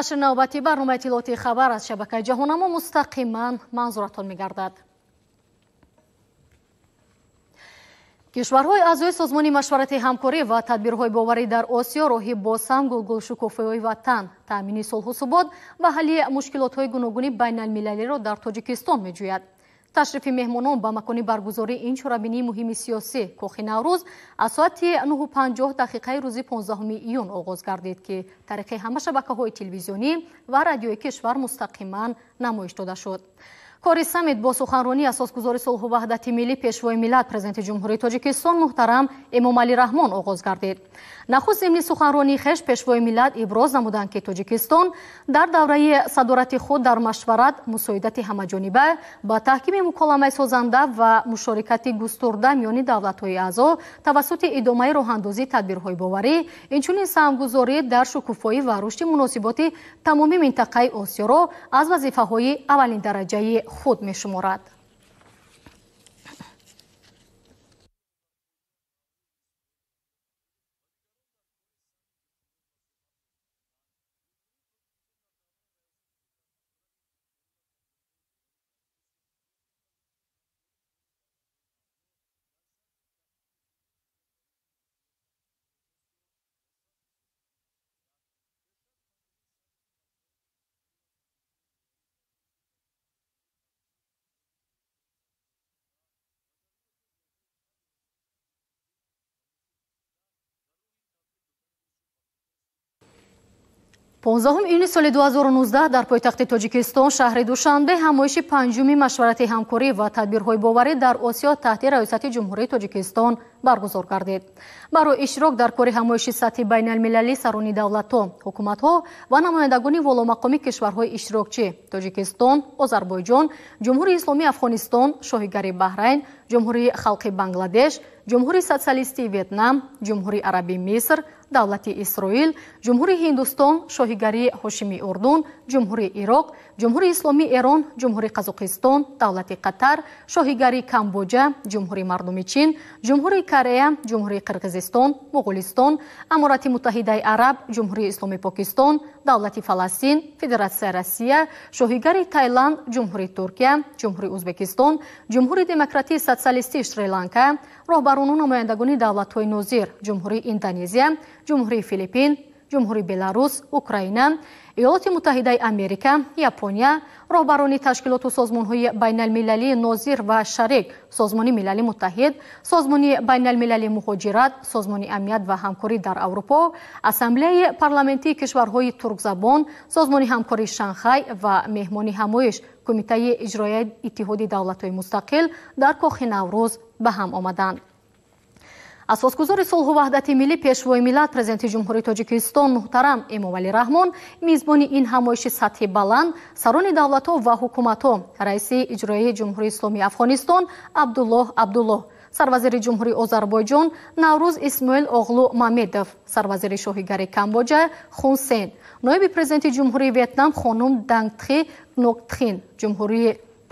Нашри навбати барномаи иттилоотии хабар аз шабакаи Ҷаҳоннамо мустақиман манзуратон мегардад. Кишварҳои аъзои Созмони машварати ҳамкорӣ ва тадбирҳои боварӣ дар Осиё роҳи босам гулгулшукуфоии ватан, таъмини сулҳу субот ва ҳалли мушкилотҳои гуногуни байналмилалиро дар Тоҷикистон меҷӯяд. Ташрифи меҳмонон ба макони баргузории ин чорабинии муҳими сиёсӣ Кохи Наврӯз аз соати 9:50 дақиқаи рӯзи 15 июн оғоз гардид, ки тариқи ҳама шабакаҳои телевизионӣ ва радиои кишвар мустақиман намоиш дода шуд. Кори саммит бо суханронии асосгузори сулҳу ваҳдати миллӣ, пешвои миллат, президенти Ҷумҳурии Тоҷикистон муҳтарам Эмомалӣ Раҳмон оғоз гардид. Нахуст зимни суханронии хеш пешвои миллат иброз намуданд, ки Тоҷикистон дар давраи садорати худ дар машварат мусоидати ҳамаҷониба ба таҳкими муколамаи созанда ва мушорикати густурда миёни давлатҳои аъзо тавассути идомаи роҳандозии тадбирҳои боварӣ, инчунин саҳмгузорӣ дар шукуфоӣ ва рушди муносиботи тамоми минтақаи Осиёро аз вазифаҳои аввалиндараҷаи худ мешуморад. Понздаҳум июни соли 2019 дар пойтахти Тоҷикистон, шаҳри Душанбе, ҳамоиши панҷуми машварати ҳамкорӣ ва тадбирҳои боварӣ дар Осиё таҳти раёсати Ҷумҳурии Тоҷикистон баргузор гардид. Барои иштирок дар кори ҳамоиши сатҳи байналмилалӣ сарони давлатҳо, ҳукуматҳо ва намояндагони воломақоми кишварҳои иштирокчӣ Тоҷикистон, Озарбойҷон, Ҷумҳурии Исломии Афғонистон, Шоҳигарии Баҳрайн, Ҷумҳурии Халқи Бангладеш, Ҷумҳурии Социалистии Ветнам, Ҷумҳурии Арабии Миср, давлати Исроил, Ҷумҳурии Ҳиндустон, Шоҳигарии Ҳошимии Урдун, Ҷумҳурии Ироқ, Ҷумҳурии Исломии Эрон, Ҷумҳурии Қазоқистон, давлати Қатар, Шоҳигарии Камбоҷа, Ҷумҳурии Мардуми Чин, Ҷумҳурии Корея, Ҷумҳурии Қирғизистон, Моғулистон, Аморати Муттаҳидаи Араб, Ҷумҳурии Исломии Покистон, давлати Фаластин, Федератсияи Россия, Шоҳигарии Таиланд, Ҷумҳурии Туркия, Ҷумҳурии Ӯзбекистон, Ҷумҳурии Демократии Социалистии Шри-Ланка, роҳбарону намояндагони давлатҳои нозир, Ҷумҳурии Индонезия, Ҷумҳурии Филиппин, Ҷумҳурии Беларус, Украина, Иёлоти Муттаҳидаи Америка, Япония, роҳбарони ташкилоту созмонҳои байналмилалии нозир ва шарик, Созмони Милали Муттаҳид, Созмони байналмилалии муҳоҷират, Созмони амният ва ҳамкорӣ дар Аврупо, Ассамблеяи парламентии кишварҳои туркзабон, Созмони ҳамкории Шанхай ва меҳмони ҳамоиш, Кумитаи иҷроияи Иттиҳоди давлатҳои мустақил дар Кохи Наврӯз ба ҳам омаданд. Асосгузори сулҳу ваҳдати миллӣ, пешвои миллат, президенти Ҷумҳурии Тоҷикистон муҳтарам Эмомалӣ Раҳмон мизбони ин ҳамоиши сатҳи баланд, сарони давлатҳо ва ҳукуматҳо, раиси иҷроияи Ҷумҳурии Исломии Афғонистон Абдуллоҳ Абдуллоҳ, сарвазири Ҷумҳурии Озарбойҷон Наврӯз Исмоил Оғлу Мамедов, сарвазири Шоҳигари Камбоҷа Хун Сен, ноиби президенти Ҷумҳурии Ветнам хонум Дангтхи Ноктхин,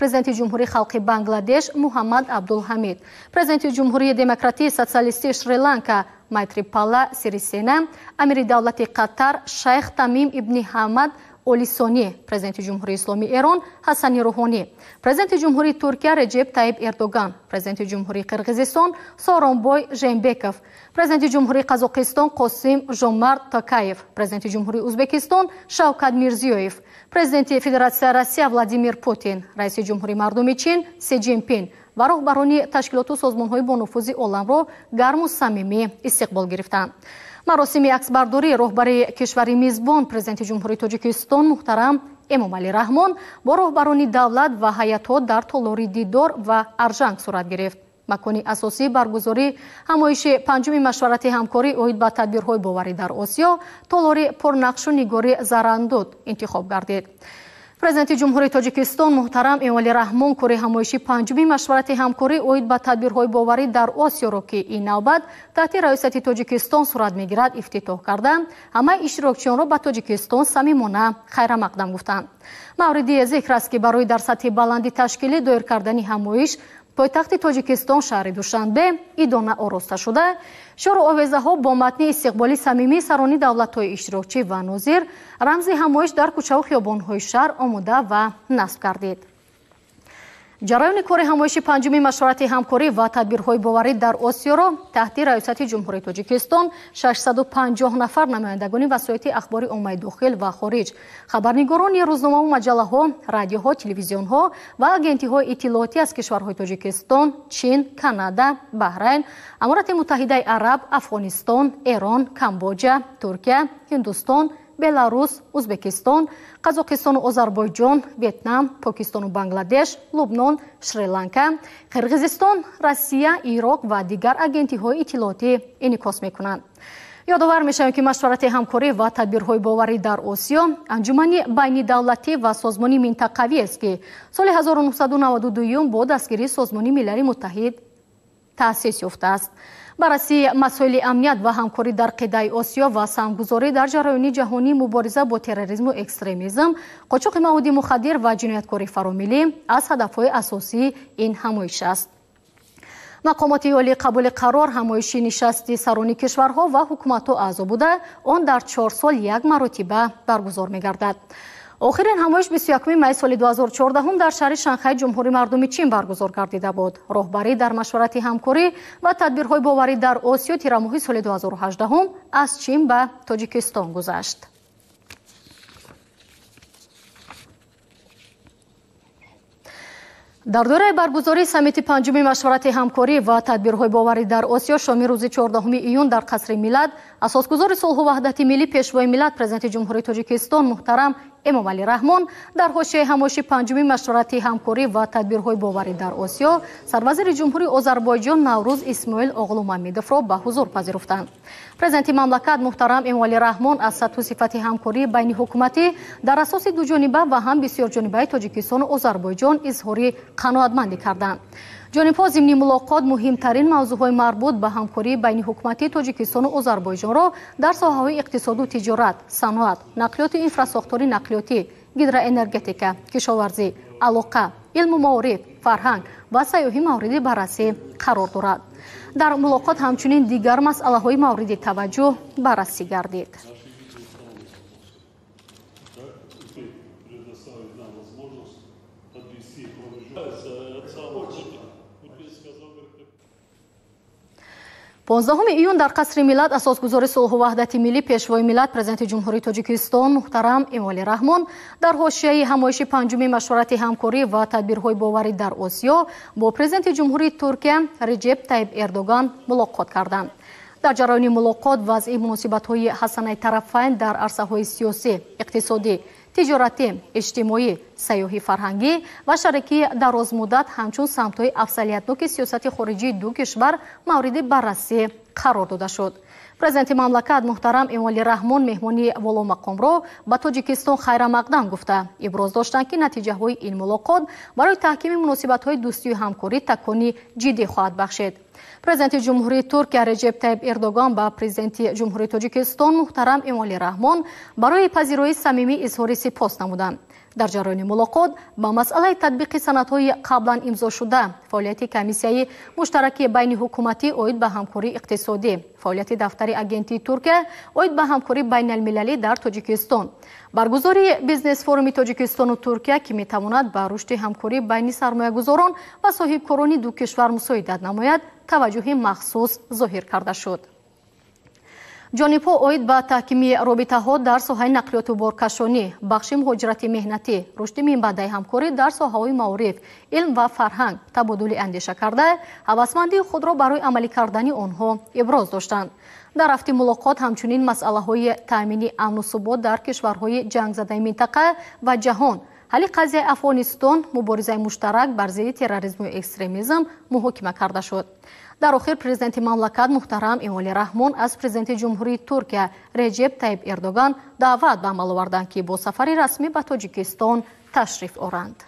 президенти Ҷумҳурии Халқи Бангладеш Муҳаммад Абдулҳамид, президенти Ҷумҳурии Демократии Социалистии Шри-Ланка Майтрипала Сирисена, амири давлати Қатар Шайх Тамим ибни Ҳамад Олисонӣ, президенти Ҷумҳурии Исломии Эрон Ҳасани Рӯҳонӣ, президенти Ҷумҳурии Туркия Реҷеб Таиб Эрдоган, президенти Ҷумҳурии Қирғизистон Сооронбой Жээнбеков, президенти Ҷумҳурии Қазоқистон Қосим Жомарт Токаев, президенти Ҷумҳурии Ӯзбекистон Шавкат Мирзиёев, президенти Федератсияи Россия Владимир Путин, раиси Ҷумҳурии Мардуми Чин Си Ҷинпин ва роҳбарони ташкилоту созмонҳои бонуфузи оламро гарму самимӣ истиқбол гирифтанд. Маросими аксбардории роҳбари кишвари мизбон, президенти Ҷумҳурии Тоҷикистон муҳтарам Эмомалӣ Раҳмон бо роҳбарони давлат ва ҳайатҳо дар толори дидор ва аржанг сурат гирифт. Макони асосии баргузории ҳамоиши панҷуми машварати ҳамкорӣ оид ба тадбирҳои боварӣ дар Осиё толори пурнақшу нигори Зарандуд интихоб гардид. Президенти Ҷумҳурии Тоҷикистон муҳтарам Эмомалӣ Раҳмон кори ҳамоиши панҷуми машварати ҳамкорӣ оид ба тадбирҳои боварӣ дар Осиёро, ки ин навбат таҳти раёсати Тоҷикистон сурат мегирад, ифтитоҳ карда, ҳамаи иштирокчиёнро ба Тоҷикистон самимона хайрамақдам гуфтанд. Мавриди зикр аст, ки барои дар сатҳи баланди ташкилӣ доир кардани ҳамоиш Пойтахти Тоҷикистон шаҳри Душанбе идона ороста шуда, шору овезаҳо бо матни истиқболи самимии сарони давлатҳои иштирокчӣ ва нозир рамзи ҳамоиш дар кӯчаву хиёбонҳои шаҳр омода ва насб гардид. Ҷараёни кори ҳамоиши панҷуми машварати ҳамкорӣ ва тадбирҳои боварӣ дар Осиёро таҳти раёсати Ҷумҳурии Тоҷикистон 650 нафар намояндагони васоити ахбори оммаи дохил ва хориҷ, хабарнигорони рӯзномаву маҷаллаҳо, радиоҳо, телевизионҳо ва агентиҳои иттилоотӣ аз кишварҳои Тоҷикистон, Чин, Канада, Баҳрайн, Аморати Муттаҳидаи Араб, Афғонистон, Эрон, Камбоҷа, Туркия, Ҳиндустон, Беларус, Узбекистон, Қазоқистону Озарбойҷон, Ветнам, Покистону Бангладеш, Лубнон, Шри-Ланка, Қирғизистон, Россия, Ироқ ва дигар агентиҳои иттилоотӣ инъикос мекунанд. Ёдовар мешавем, ки машварати ҳамкорӣ ва тадбирҳои боварӣ дар Осиё анҷумани байнидавлатӣ ва созмони минтақавӣ аст, ки соли 1992 бо дастгирии Созмони Милали Муттаҳид таъсис ёфтааст. Баррасии масоили амният ва ҳамкорӣ дар қитъаи Осиё ва саҳмгузорӣ дар ҷараёни ҷаҳонии мубориза бо терроризму экстремизм, қочоқи маводи мухаддир ва ҷинояткории фаромиллӣ аз ҳадафҳои асосии ин ҳамоиш аст. Мақомоти олии қабули қарор ҳамоиши нишасти сарони кишварҳо ва ҳукуматҳо аъзо буда, он дар 4 сол як маротиба баргузор мегардад. Охирин ҳамоиш 21 май соли 2014 дар шаҳри Шанхай Ҷумҳурии Мардуми Чин баргузор гардида буд. Роҳбарӣ дар машварати ҳамкорӣ ва тадбирҳои боварӣ дар Осиё тирамоҳи соли 2018 аз Чин ба Тоҷикистон гузашт. Дар доираи баргузории саммити панҷуми машварати ҳамкорӣ ва тадбирҳои боварӣ дар Осиё шоми рӯзи 14 июн дар Қасри Миллат асосгузори сулҳу ваҳдати миллӣ, Пешвои миллат, Президенти Ҷумҳурии Тоҷикистон муҳтарам Эмомалӣ Раҳмон дар ҳошияи ҳамоиши панҷуми машварати ҳамкорӣ ва тадбирҳои боварӣ дар Осиё сарвазири Ҷумҳурии Озарбойҷон Наврӯз Исмоил оғлу Мамедовро ба ҳузур пазируфтанд. Президенти мамлакат муҳтарам Эмомалӣ Раҳмон аз сатҳу сифати ҳамкорӣ байниҳукуматӣ дар асоси дуҷониба ва ҳам бисёрҷонибаи Тоҷикистону Озарбойҷон изҳори қаноатмандӣ карданд. Ҷонибҳо зимни мулоқот муҳимтарин мавзӯъҳои марбут ба ҳамкории байниҳукуматии Тоҷикистону Озарбойҷонро дар соҳаҳои иқтисоду тиҷорат, саноат, нақлиёту инфрасохтори нақлиётӣ, гидроэнергетика, кишоварзӣ, алоқа, илму маориф, фарҳанг ва сайёҳӣ мавриди баррасӣ қарор дорад. Дар мулоқот ҳамчунин дигар масъалаҳои мавриди таваҷҷӯҳ баррасӣ гардид. Понздаҳуми июн дар Қасри Миллат асосгузори сулҳу ваҳдати миллӣ, Пешвои миллат, Президенти Ҷумҳурии Тоҷикистон муҳтарам Эмомалӣ Раҳмон дар ҳошияи ҳамоиши панҷуми машварати ҳамкорӣ ва тадбирҳои боварӣ дар Осиё бо Президенти Ҷумҳурии Туркия Реҷеб Тайиб Эрдоган мулоқот карданд. Дар ҷараёни мулоқот вазъи муносибатҳои ҳасанаи тарафайн дар арсаҳои сиёсӣ, иқтисодӣ, тиҷоратӣ, иҷтимоӣ, сайёҳӣ, фарҳангӣ ва шарикии дарозмуддат ҳамчун самтҳои афзалиятноки сиёсати хориҷии ду кишвар мавриди баррасӣ қарор дода шуд. Президенти мамлакат муҳтарам Эмомалӣ Раҳмон меҳмони воломақомро ба Тоҷикистон хайрамақдам гуфта, иброз доштанд, ки натиҷаҳои ин мулоқот барои таҳкими муносибатҳои дӯстию ҳамкорӣ такони ҷиддӣ хоҳад бахшид. Президенти Ҷумҳурии Туркия Реҷеб Тайиб Эрдоган ба Президенти Ҷумҳурии Тоҷикистон муҳтарам Эмомалӣ Раҳмон барои пазироии самимӣ изҳори сипос намуданд. Дар ҷараёни мулоқот ба масъалаи татбиқи санадҳои қаблан имзошуда, фаъолияти комиссияи муштараки байниҳукуматӣ оид ба ҳамкории иқтисодӣ, фаъолияти дафтари агентии Туркия оид ба ҳамкории байналмилалӣ дар Тоҷикистон, баргузории бизнес-форуми Тоҷикистону Туркия, ки метавонад ба рушди ҳамкорӣ байни сармоягузорон ва соҳибкорони ду кишвар мусоидат намояд, таваҷҷӯҳи махсус зоҳир карда шуд. Ҷонибҳо оид ба таҳкими робитаҳо дар соҳаи нақлиёту боркашонӣ, бахши муҳоҷирати меҳнатӣ, рушди минбаъдаи ҳамкорӣ дар соҳаҳои маориф, илм ва фарҳанг табодули андеша карда, ҳавасмандии худро барои амалӣ кардани онҳо иброз доштанд. Дар рафти мулоқот ҳамчунин масъалаҳои таъмини амну субот дар кишварҳои ҷангзадаи минтақа ва ҷаҳон, ҳалли қазияи Афғонистон, муборизаи муштарак бар зидди терроризму экстремизм муҳокима карда шуд. Дар охир президенти мамлакат муҳтарам Эмомалӣ Раҳмон аз президенти Ҷумҳурии Туркия Реҷеб Тайиб Эрдоган даъват ба амал оварданд, ки бо сафари расмӣ ба Тоҷикистон ташриф оранд.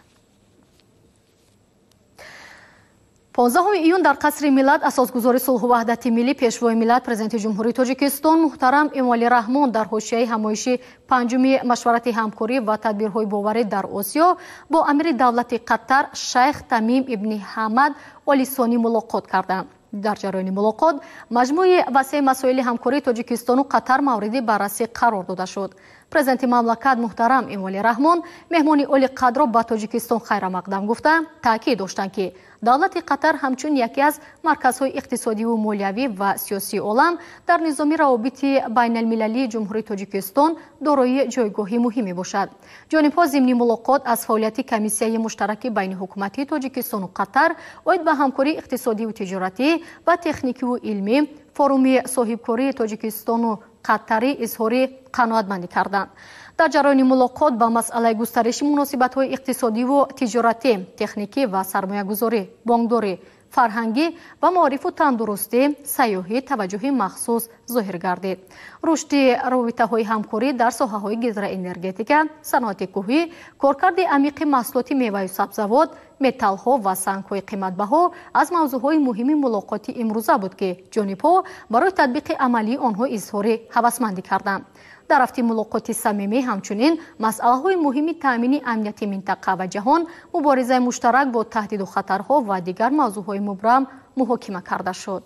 15 июн дар Қасри Миллат асосгузори сулҳу ваҳдати миллӣ, Пешвои миллат, Президенти Ҷумҳурии Тоҷикистон муҳтарам Эмомалӣ Раҳмон дар ҳошияи ҳамоиши панҷуми машварати ҳамкорӣ ва тадбирҳои боварӣ дар Осиё бо амири давлати Қатар Шайх Тамим ибни Ҳамад Оли Сонӣ мулоқот карданд. Дар ҷараёни мулоқот маҷмӯи васеи масоили ҳамкории Тоҷикистону Қатар мавриди баррасӣ қарор дода шуд. Президенти мамлакат муҳтарам Эмомалӣ Раҳмон меҳмони олиқадрро ба Тоҷикистон хайрамақдам гуфта, таъкид доштанд, ки давлати Қатар ҳамчун яке аз марказҳои иқтисодиву молиявӣ ва сиёсии олам дар низоми равобити байналмилалии Ҷумҳурии Тоҷикистон дорои ҷойгоҳи муҳим мебошад. Ҷонибҳо зимни мулоқот аз фаъолияти комиссияи муштараки байниҳукуматии Тоҷикистону Қатар оид ба ҳамкории иқтисодиву тиҷоратӣ ва техникиву илмӣ, форуми соҳибкории Тоҷикистону Қатарӣ изҳори қаноатмандӣ карданд. Дар ҷараёни мулоқот ба масъалаи густариши муносибатҳои иқтисодиву тиҷоратӣ, техникӣ ва сармоягузорӣ, бонкдорӣ, фарҳангӣ ва маорифу тандурустӣ, сайёҳӣ таваҷҷӯҳи махсус зоҳир гардид. Рушди робитаҳои ҳамкорӣ дар соҳаҳои гидроэнергетика, саноати кӯҳӣ, коркарди амиқи маҳсулоти меваю сабзавот, металлҳо ва сангҳои қиматбаҳо аз мавзӯъҳои муҳими мулоқоти имрӯза буд, ки ҷонибҳо барои татбиқи амалии онҳо изҳори ҳавасмандӣ карданд. Дар рафти мулоқоти самимӣ ҳамчунин масъалаҳои муҳими таъмини амнияти минтақа ва ҷаҳон, муборизаи муштарак бо таҳдиду хатарҳо ва дигар мавзӯъҳои мубрам муҳокима карда шуд.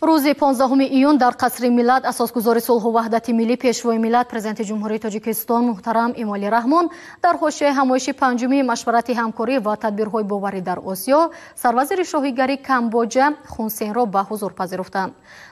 Рӯзи 15 июн дар Қасри Миллат асосгузори сулҳу ваҳдати миллӣ, Пешвои миллат, Президенти Ҷумҳурии Тоҷикистон муҳтарам Эмомалӣ Раҳмон дар ҳошияи ҳамоиши панҷуми машварати ҳамкорӣ ва тадбирҳои боварӣ дар Осиё сарвазири шоҳигарии Камбоҷа Хун Сенро ба ҳузур пазируфтанд.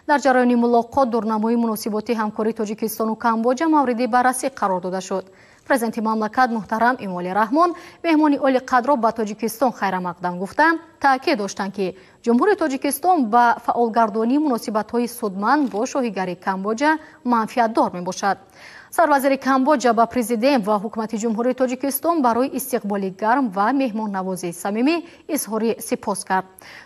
Дар ҷараёни мулоқот дурнамои муносиботи ҳамкории Тоҷикистону Камбоҷа мавриди баррасӣ қарор дода шуд. Президенти мамлакат муҳтарам Эмомалӣ Раҳмон меҳмони олиқадрро ба Тоҷикистон хайрамақдам гуфта, таъкид доштанд, ки Ҷумҳурии Тоҷикистон ба фаъолгардонии муносибатҳои судманд бо шоҳигарии Камбоҷа манфиатдор мебошад. Сарвазири Камбоҷа ба президент ва ҳукумати Ҷумҳурии Тоҷикистон барои истиқболи гарм ва меҳмоннавозии самимӣ изҳори сипос кард.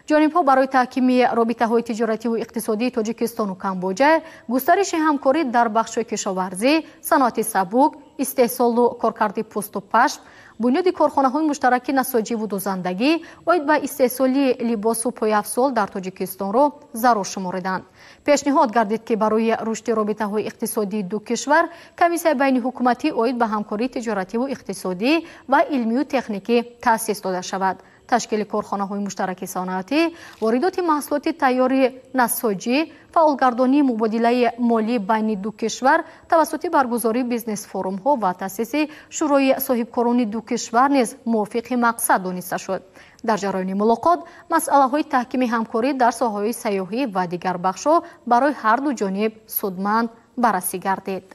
Ҷонибҳо барои таҳкими робитаҳои тиҷоративу иқтисодии Тоҷикистону Камбоҷа, густариши ҳамкорӣ дар бахшҳои кишоварзӣ, саноати сабук, истеҳсолу коркарди пӯсту пашм, бунёди корхонаҳои муштараки насоҷиву дузандагӣ оид ба истеҳсоли либосу пойафзол дар Тоҷикистонро зарур шумориданд. Пешниҳод гардид, ки барои рушди робитаҳои иқтисодии ду кишвар комиссияи байниҳукуматӣ оид ба ҳамкории тиҷоративу иқтисодӣ ва илмию техникӣ таъсис дода шавад. Ташкили корхонаҳои муштараки саноатӣ, воридоти маҳсулоти тайёри насоҷӣ, фаъолгардонии мубодилаи молӣ байни ду кишвар тавассути баргузории бизнес-форумҳо ва таъсиси шӯрои соҳибкорони ду кишвар низ мувофиқи мақсад дониста шуд. Дар ҷараёни мулоқот масъалаҳои таҳкими ҳамкорӣ дар соҳаҳои сайёҳӣ ва дигар бахшҳо барои ҳар ду ҷониб судманд баррасӣ гардид.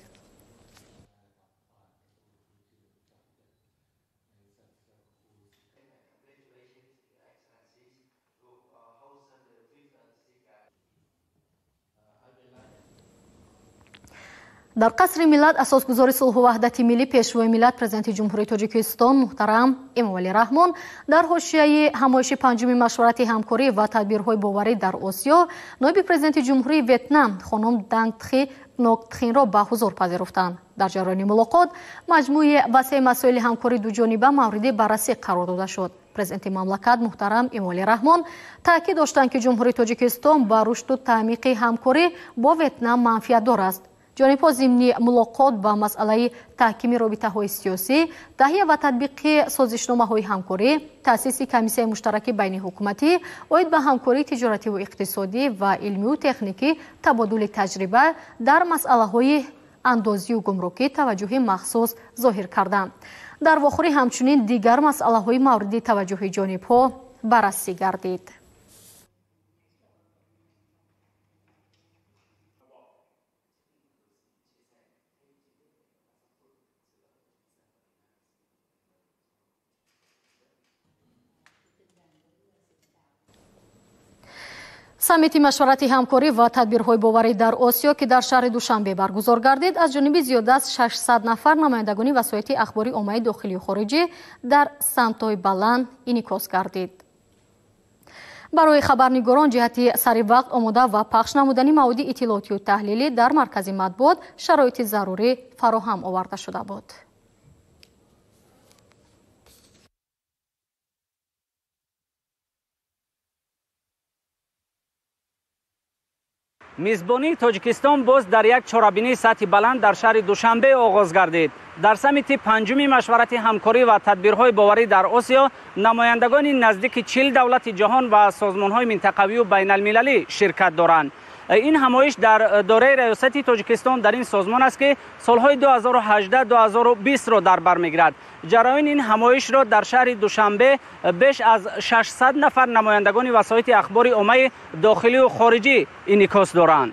Дар Қасри Миллат асосгузори сулҳу ваҳдати миллӣ, Пешвои миллат, Президенти Ҷумҳурии Тоҷикистон муҳтарам Эмомалӣ Раҳмон дар ҳошияи ҳамоиши панҷуми машварати ҳамкорӣ ва тадбирҳои боварӣ дар Осиё ноиби президенти Ҷумҳурии Ветнам хонум Данг Тхи Нок Тхинро ба ҳузур пазируфтанд. Дар ҷараёни мулоқот маҷмӯи васеи масоили ҳамкории дуҷониба мавриди баррасӣ қарор дода шуд. Президенти мамлакат муҳтарам Эмомалӣ Раҳмон таъкид доштанд, ки Ҷумҳурии Тоҷикистон ба рушду таъмиқи ҳамкорӣ бо Ветнам манфиатдор аст. Ҷонибҳо зимни мулоқот ба масъалаи таҳкими робитаҳои сиёсӣ, таҳия ва татбиқи созишномаҳои ҳамкорӣ, таъсиси комиссияи муштараки байниҳукуматӣ оид ба ҳамкории тиҷоративу иқтисодӣ ва илмию техникӣ, табодули таҷриба дар масъалаҳои андозию гумрукӣ таваҷҷӯҳи махсус зоҳир карданд. Дар вохӯрӣ ҳамчунин дигар масъалаҳои мавриди таваҷҷӯҳи ҷонибҳо баррасӣ гардид. Саммити машварати ҳамкорӣ ва тадбирҳои боварӣ дар Осиё, ки дар шаҳри Душанбе баргузор гардид, аз ҷониби зиёда аз 600 нафар намояндагони васоити ахбори оммаи дохилию хориҷӣ дар самтҳои баланд инъикос гардид. Барои хабарнигорон ҷиҳати сари вақт омода ва пахш намудани маводи иттилоотию таҳлилӣ дар маркази матбуот шароити зарурӣ фароҳам оварда шуда буд. Мизбонии Тоҷикистон боз дар як чорабинии сатҳи баланд дар шаҳри Душанбе оғоз гардид. Дар саммити панҷуми машварати ҳамкорӣ ва тадбирҳои боварӣ дар Осиё намояндагони наздики 40 давлати ҷаҳон ва созмонҳои минтақавию байналмилалӣ ширкат доранд. Ин ҳамоиш дар дораи раёсати Тоҷикистон дар ин созмон аст, ки солҳои 2018-2020-ро дар бар мегирад. Ҷараёни ин ҳамоишро дар шаҳри Душанбе беш аз 600 нафар намояндагони васоити ахбори оммаи дохилию хориҷӣ инъикос доранд.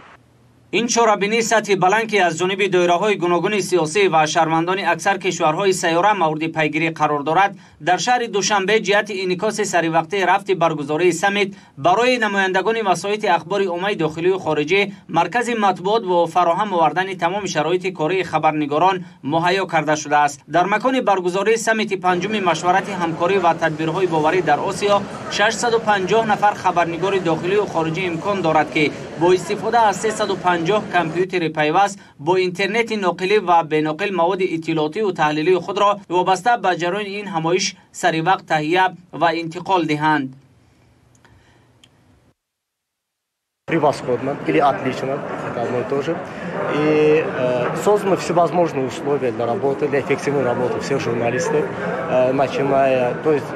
Ин чорабинии сатҳи баланд, ки аз ҷониби доираҳои гуногуни сиёсӣ ва шаҳрвандони аксар кишварҳои сайёра мавриди пайгирӣ қарор дорад, дар шаҳри Душанбе ҷиҳати инъикоси саривақтии рафти баргузории саммит барои намояндагони васоити ахбори оммаи дохилию хориҷӣ маркази матбуот ва фароҳам овардани тамоми шароити кории хабарнигорон муҳайё карда шудааст. Дар макони баргузории саммити панҷуми машварати ҳамкорӣ ва тадбирҳои боварӣ дар Осиё 650 нафар хабарнигори дохилию хориҷӣ имкон дорад, ки бо истифода аз 350 компютери пайваст бо интернети ноқилӣ ва беноқил маводи иттилоотию таҳлилии худро вобаста ба ҷараёни ин ҳамоиш саривақт таҳия ва интиқол диҳанд. Превосходно или отлично, это одно и то же. И созданы всевозможные условия для работы, для эффективной работы всех журналистов, начиная, то есть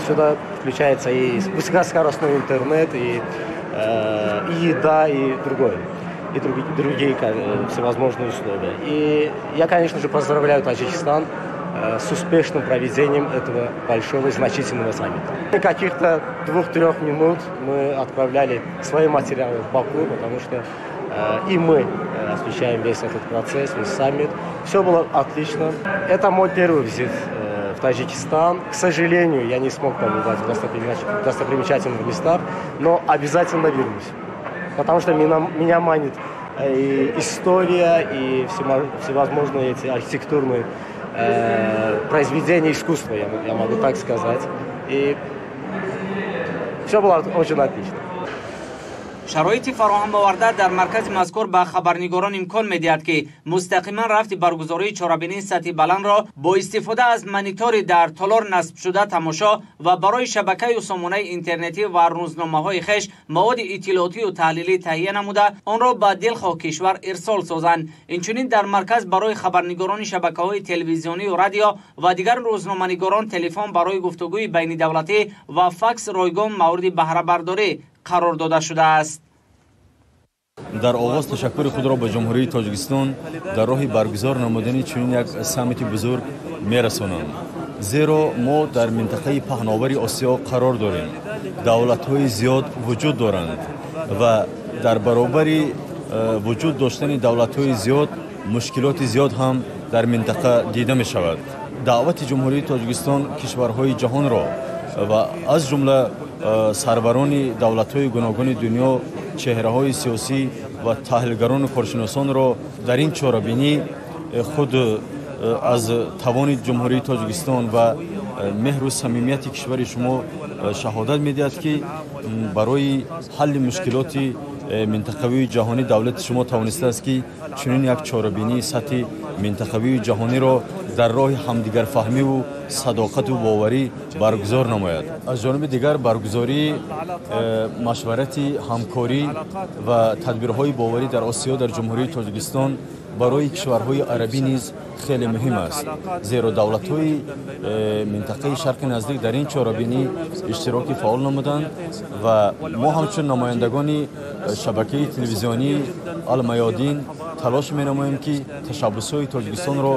сюда включается и высокоскоростной интернет, и еда, и другое, и другие всевозможные условия. И я, конечно же, поздравляю Таджикистан с успешным проведением этого большого и значительного саммита. Каких-то 2-3 минут мы отправляли свои материалы в Баку, потому что и мы освещаем весь этот процесс, весь саммит. Все было отлично. Это мой первый визит в Таджикистан. К сожалению, я не смог побывать в достопримечательных местах, но обязательно вернусь, потому что меня манит и история, и всевозможные эти архитектурные произведения искусства, я могу так сказать. И все было очень отлично. Шароити фароҳам оварда дар маркази мазкур ба хабарнигорон имкон медиҳад, ки мустақиман рафти баргузории чорабинии сатҳи баландро бо истифода аз монитори дар толор насбшуда тамошо ва барои шабакаю сомонаи интернетӣ ва рӯзномаҳои хеш маводи иттилоотию таҳлилӣ таҳия намуда онро ба дилхоҳ кишвар ирсол созанд. Инчунин дар марказ барои хабарнигорони шабакаҳои телевизионию радио ва дигар рӯзноманигорон телефон барои гуфтугӯи байнидавлатӣ ва факс ройгон мавриди баҳрабардорӣ қарор дода шудааст. Дар оғоз ташаккури худро ба Ҷумҳурии Тоҷикистон дар роҳи баргузор намудани чунин як саммити бузург мерасонам, зеро мо дар минтақаи паҳновари Осиё қарор дорем. Давлатҳои зиёд вуҷуд доранд ва дар баробари вуҷуд доштани давлатҳои зиёд мушкилоти зиёд ҳам дар минтақа дида мешавад. Даъвати Ҷумҳурии Тоҷикистон кишварҳои ҷаҳонро ва аз ҷумла сарварони давлатҳои гуногуни дунё, чеҳраҳои сиёсӣ ва таҳлилгарону коршиносонро дар ин чорабинӣ худ аз тавони Ҷумҳурии Тоҷикистон ва меҳру самимияти кишвари шумо шаҳодат медиҳад, ки барои ҳалли мушкилоти минтақавию ҷаҳонӣ давлати шумо тавонистааст, ки чунин як чорабинии сатҳи минтақавию ҷаҳониро дар роҳи ҳамдигарфаҳмиву садоқату боварӣ баргузор намояд. Аз ҷониби дигар баргузории машварати ҳамкорӣ ва тадбирҳои боварӣ дар Осиё дар Ҷумҳурии Тоҷикистон барои кишварҳои арабӣ низ хеле муҳим аст, зеро давлатҳои минтақаи Шарқи Наздик дар ин чорабинӣ иштироки фаъол намуданд ва мо ҳамчун намояндагони шабакаи телевизионии Алмаёдин талош менамоем, ки ташаббусҳои Тоҷикистонро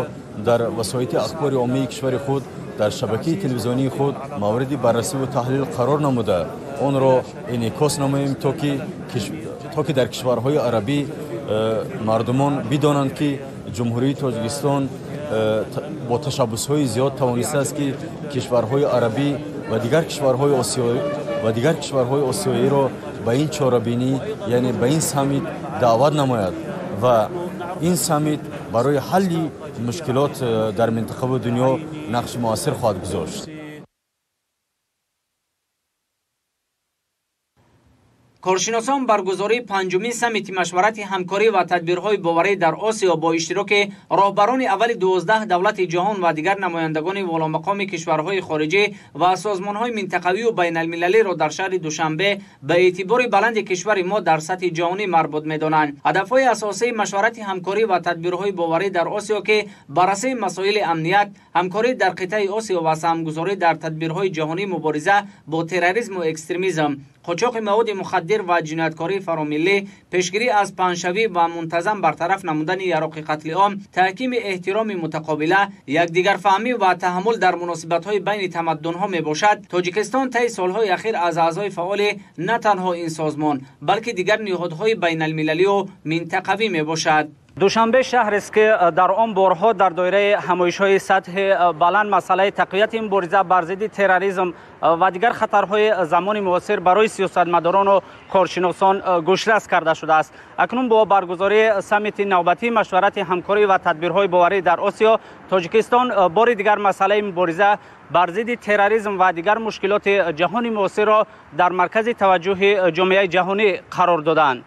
дар васоити ахбори оммаи кишвари худ дар шабакаи телевизионии худ мавриди баррасиву таҳлил қарор намуда онро инъикос намоем, то ки дар кишварҳои арабӣ мардумон бидонанд, ки Ҷумҳурии Тоҷикистон бо ташаббусҳои зиёд тавонистааст, ки кишварҳои арабӣ ва дигар кишварҳои осиёиро ба ин чорабинӣ, яъне ба ин саммит даъват намояд ва ин саммит барои ҳалли мушкилот дар минтақаву дунё нақши муассир хоҳад гузошт. Коршиносон баргузории панҷумин саммити машварати ҳамкорӣ ва тадбирҳои боварӣ дар Осиё бо иштироки роҳбарони аввали 12 давлати ҷаҳон ва дигар намояндагони воломақоми кишварҳои хориҷӣ ва созмонҳои минтақавию байналмилалиро дар шаҳри Душанбе ба эътибори баланди кишвари мо дар сатҳи ҷаҳонӣ марбут медонанд. Ҳадафҳои асосии машварати ҳамкорӣ ва тадбирҳои боварӣ дар Осиё, ки баррасии масоили амният, ҳамкорӣ дар қитъаи Осиё ва саҳмгузорӣ дар тадбирҳои ҷаҳонӣ, мубориза бо терроризму экстремизм, қочоқи маводи мухаддир ва ҷинояткории фаромиллӣ, пешгирӣ аз паҳншавӣ ва мунтазам бартараф намудани яроқи қатли ом, таҳкими эҳтироми мутақобила, якдигарфаҳмӣ ва таҳаммул дар муносибатҳои байни тамаддунҳо мебошад. Тоҷикистон таи солҳои ахир аз аъзои фаъоли на танҳо ин созмон, балки дигар ниҳодҳои байналмилалию минтақавӣ мебошад. Душанбе шаҳрест, ки дар он борҳо дар доираи ҳамоишҳои сатҳи баланд масъалаи тақвияти мубориза бар зидди терроризм ва дигар хатарҳои замони муосир барои сиёсатмадорону коршиносон гӯшрас карда шудааст. Акнун бо баргузории саммити навбатии машварати ҳамкорӣ ва тадбирҳои боварӣ дар Осиё, Тоҷикистон бори дигар масъалаи мубориза бар зидди терроризм ва дигар мушкилоти ҷаҳони муосирро дар маркази таваҷҷӯҳи ҷомеаи ҷаҳонӣ қарор доданд.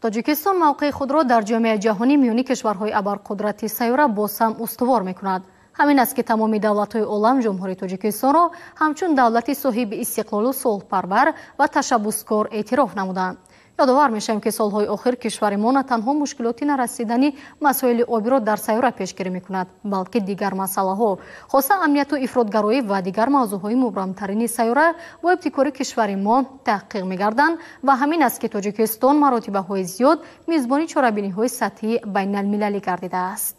Тоҷикистон мавқеи худро дар ҷомеаи ҷаҳонӣ миёни кишварҳои абарқудрати сайёра боз ҳам устувор мекунад. Ҳамин аст, ки тамоми давлатҳои олам Ҷумҳурии Тоҷикистонро ҳамчун давлати соҳиби истиқлолу сулҳпарвар ва ташаббускор эътироф намуданд. Ёдовар мешавем, ки солҳои охир кишвари мо на танҳо мушкилоти нарасидани масоили обиро дар сайёра пешгирӣ мекунад, балки дигар масъалаҳо, хоса амнияту ифротгароӣ ва дигар мавзӯъҳои мубрамтарини сайёра бо ибтикори кишвари мо таҳқиқ мегарданд ва ҳамин аст, ки Тоҷикистон маротибаҳои зиёд мизбони чорабиниҳои сатҳи байналмилалӣ гардидааст.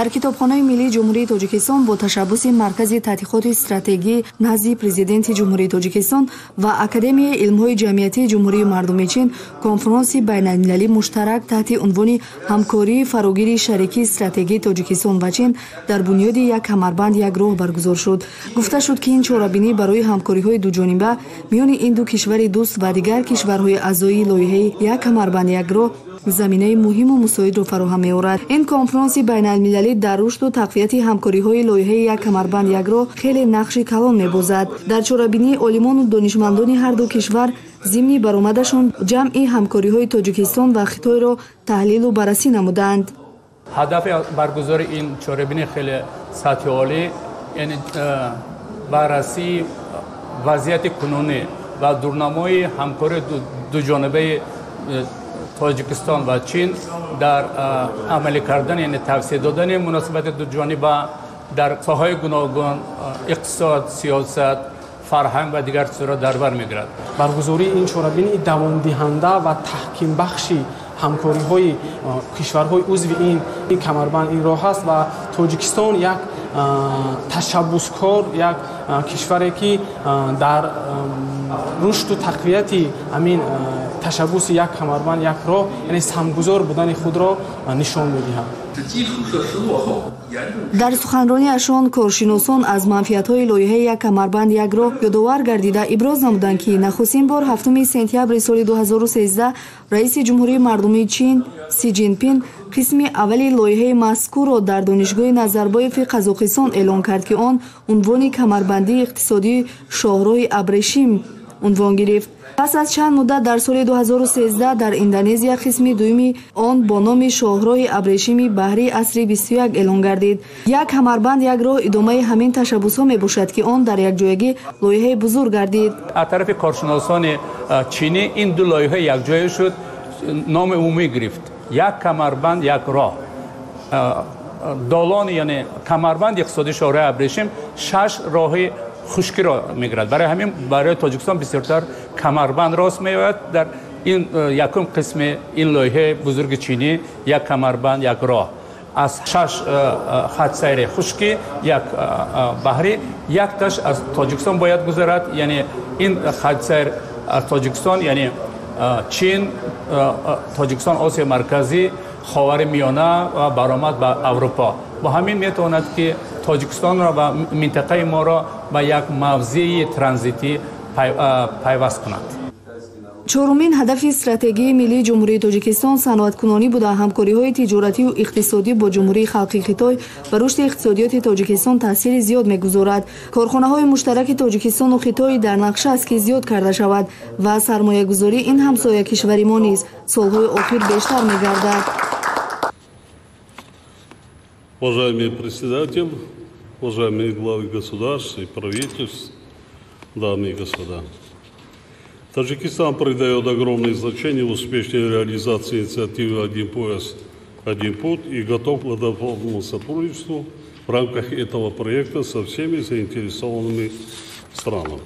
Дар Китобхонаи миллии Ҷумҳурии Тоҷикистон бо ташаббуси Маркази таҳқиқоти стратегӣ назди Президенти Ҷумҳурии Тоҷикистон ва Академияи илмҳои ҷамъиятии Ҷумҳурии Мардумии Чин конфронси байналмилалӣ муштарак таҳти унвони ҳамкории фарогири шарикии стратегии Тоҷикистон ва Чин дар бунёди як камарбанд як роҳ баргузор шуд. Гуфта шуд, ки ин чорабинӣ барои ҳамкориҳои дуҷониба миёни ин ду кишвари дӯст ва дигар кишварҳои аъзои лоиҳаи як камарбанд як роҳ заминаи муҳиму мусоидро фароҳам меорад. Ин конфронси байналмилалӣ дар рушду тақвияти ҳамкориҳои лоиҳаи як камарбанд як роҳ хеле нақши калон мебозад. Дар чорабинии олимону донишмандони ҳар ду кишвар зимни баромадашон ҷамъи ҳамкориҳои Тоҷикистон ва Хитойро таҳлилу баррасӣ намуданд. Ҳадафи баргузории ин чорабинӣ хеле сатҳи олӣ, яъне баррасии вазъияти кунунӣ ва дурнамои ҳамкории дуҷонибаи Тоҷикистон ва Чин дар амалӣ кардан, яъне тавсия додани муносибати дуҷониба дар соҳаҳои гуногун, иқтисод, сиёсат, фарҳанг ва дигар чизҳоро дар бар мегирад. Баргузории ин чорабинӣ давомдиҳанда ва таҳкимбахши ҳамкориҳои кишварҳои узви ин камарбанд ин роҳ аст ва Тоҷикистон як ташаббускор, як кишваре, ки дар рушду тақвияти ҳамин ташаббуси як камарбанд як роҳ, яъне самгузор будани худро нишон медиҳад. Дар суханрониашон коршиносон аз манфиатҳои лоиҳаи як камарбанд як роҳ ёдовар гардида иброз намуданд, ки нахустин бор 7 сентябри соли 2013 раиси Ҷумҳурии Мардумии Чин Си Ҷинпин қисми аввали лоиҳаи мазкурро дар Донишгоҳи Назарбоеви Қазоқистон эълон кард, ки он унвони камарбандии иқтисодии шоҳроҳи абрешим унвон гирифт. Пас аз чанд муддат дар соли 2013 дар Индонезия қисми дуюми он бо номи шоҳроҳи абрешими баҳрии асри 21 эълон гардид. Як камарбанд як роҳ идомаи ҳамин ташаббусҳо мебошад, ки он дар якҷоягӣ лоиҳаи бузург гардид. Аз тарафи коршиносони чинӣ ин ду лоиҳа якҷоя шуд, номи умумӣ гирифт: як камарбанд як роҳ. Долон, яъне камарбанди иқтисодии шоҳроҳи абрешим 6 роҳи хушкиро мегирад. Барои ҳамин барои Тоҷикистон бисёртар камарбанд рост меояд. Дар ин якум қисми ин лоиҳаи бузурги чинӣ як камарбанд як роҳ аз 6 хатсайри хушкӣ, як баҳрӣ, якташ аз Тоҷикистон бояд гузарад, яъне ин хатсайр аз Тоҷикистон, яъне Чин, Тоҷикистон, Осиёи Марказӣ, Ховари Миёна ва баромад ба Аврупо. Бо ҳамин метавонад, ки Тоҷикистонро ва минтақаи моро ба як мавзеи транзитӣ пайваст кунад. Чорумин ҳадафи стратегияи миллии Ҷумҳурии Тоҷикистон саноаткунонӣ буда, ҳамкориҳои тиҷоратию иқтисодӣ бо Ҷумҳурии Халқии Хитой ба рушди иқтисодиёти Тоҷикистон таъсири зиёд мегузорад. Корхонаҳои муштараки Тоҷикистону Хитой дар нақша аст, ки зиёд карда шавад ва сармоягузории ин ҳамсоя кишвари мо низ солҳои охир бештар мегардад. Уважаемый председатель, уважаемые главы государств и правительств, дамы и господа. Таджикистан придает огромное значение успешной реализации инициативы «Один пояс, один путь» и готов к плодотворному сотрудничеству в рамках этого проекта со всеми заинтересованными странами.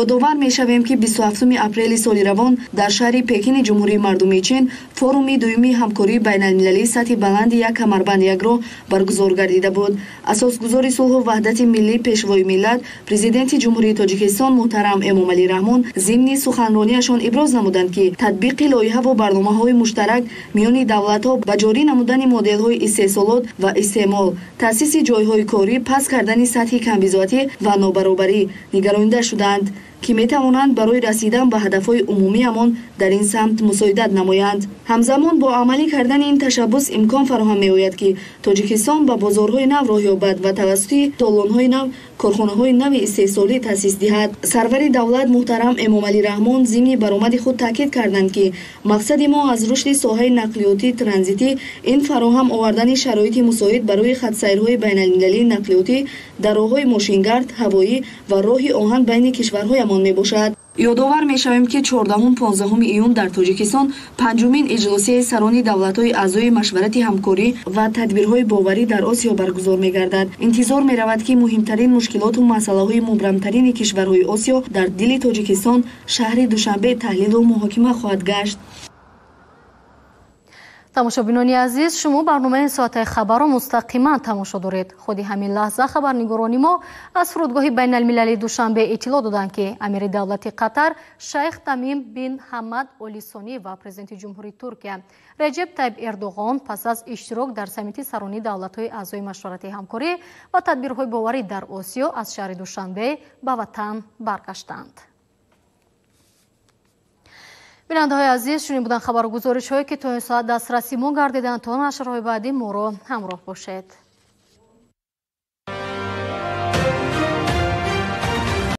Ёдовар мешавем, ки 27 апрели соли равон дар шаҳри Пекини Ҷумҳурии Мардумии Чин форуми дуюми ҳамкории байналмилалии сатҳи баланди «Як камарбанд, як роҳ» баргузор гардида буд. Асосгузори сулҳу ваҳдати миллӣ, Пешвои миллат, Президенти Ҷумҳурии Тоҷикистон муҳтарам Эмомалӣ Раҳмон зимни суханрониашон иброз намуданд, ки татбиқи лоиҳаву барномаҳои муштарак миёни давлатҳо ба ҷорӣ намудани моделҳои истеҳсолот ва истеъмол, таъсиси ҷойҳои корӣ, паст кардани сатҳи камбизоатӣ ва нобаробарӣ нигаронида шудаанд, ки метавонанд барои расидан ба ҳадафҳои умумиамон дар ин самт мусоидат намоянд. Ҳамзамон бо амалӣ кардани ин ташаббус имкон фароҳам меояд, ки Тоҷикистон ба бозорҳои нав роҳ ёбад ва тавассути толонҳои нав корхонаҳои нави истеҳсолӣ таъсис диҳад. Сарвари давлат муҳтарам Эмомалӣ Раҳмон зимни баромади худ таъкид карданд, ки мақсади мо аз рушди соҳаи нақлиётӣ транзитӣ ин фароҳам овардани шароити мусоид барои хатсайрҳои байналмилалии нақлиётӣ дар роҳҳои мошингард, ҳавоӣ ва роҳи оҳан байни кишварҳоямон мебошад. Ёдовар мешавем, ки 14-15 июн дар Тоҷикистон панҷумин иҷлосияи сарони давлатҳои аъзои машварати ҳамкорӣ ва тадбирҳои боварӣ дар Осиё баргузор мегардад. Интизор меравад, ки муҳимтарин мушкилоту масъалаҳои мубрамтарини кишварҳои Осиё дар дили Тоҷикистон, шаҳри Душанбе, таҳлилу муҳокима хоҳад гашт. Тамошобинони азиз, шумо барномаи соатаи хабарро мустақиман тамошо доред. Худи ҳамин лаҳза хабарнигорони мо аз фурудгоҳи байналмилалии Душанбе иттилоъ доданд, ки амири давлати Қатар шайх Тамим бин Ҳамад Оли Сонӣ ва президенти Ҷумҳурии Туркия Реҷеб Тайиб Эрдоғон пас аз иштирок дар саммити сарони давлатҳои аъзои машварати ҳамкорӣ ва тадбирҳои боварӣ дар Осиё аз шаҳри Душанбе ба ватан баргаштанд. Бинандаҳои азиз, чунин буданд хабару гузоришҳое, ки то ин соат дастраси мо гардиданд. То нашрҳои баъдӣ моро ҳамроҳ бошед.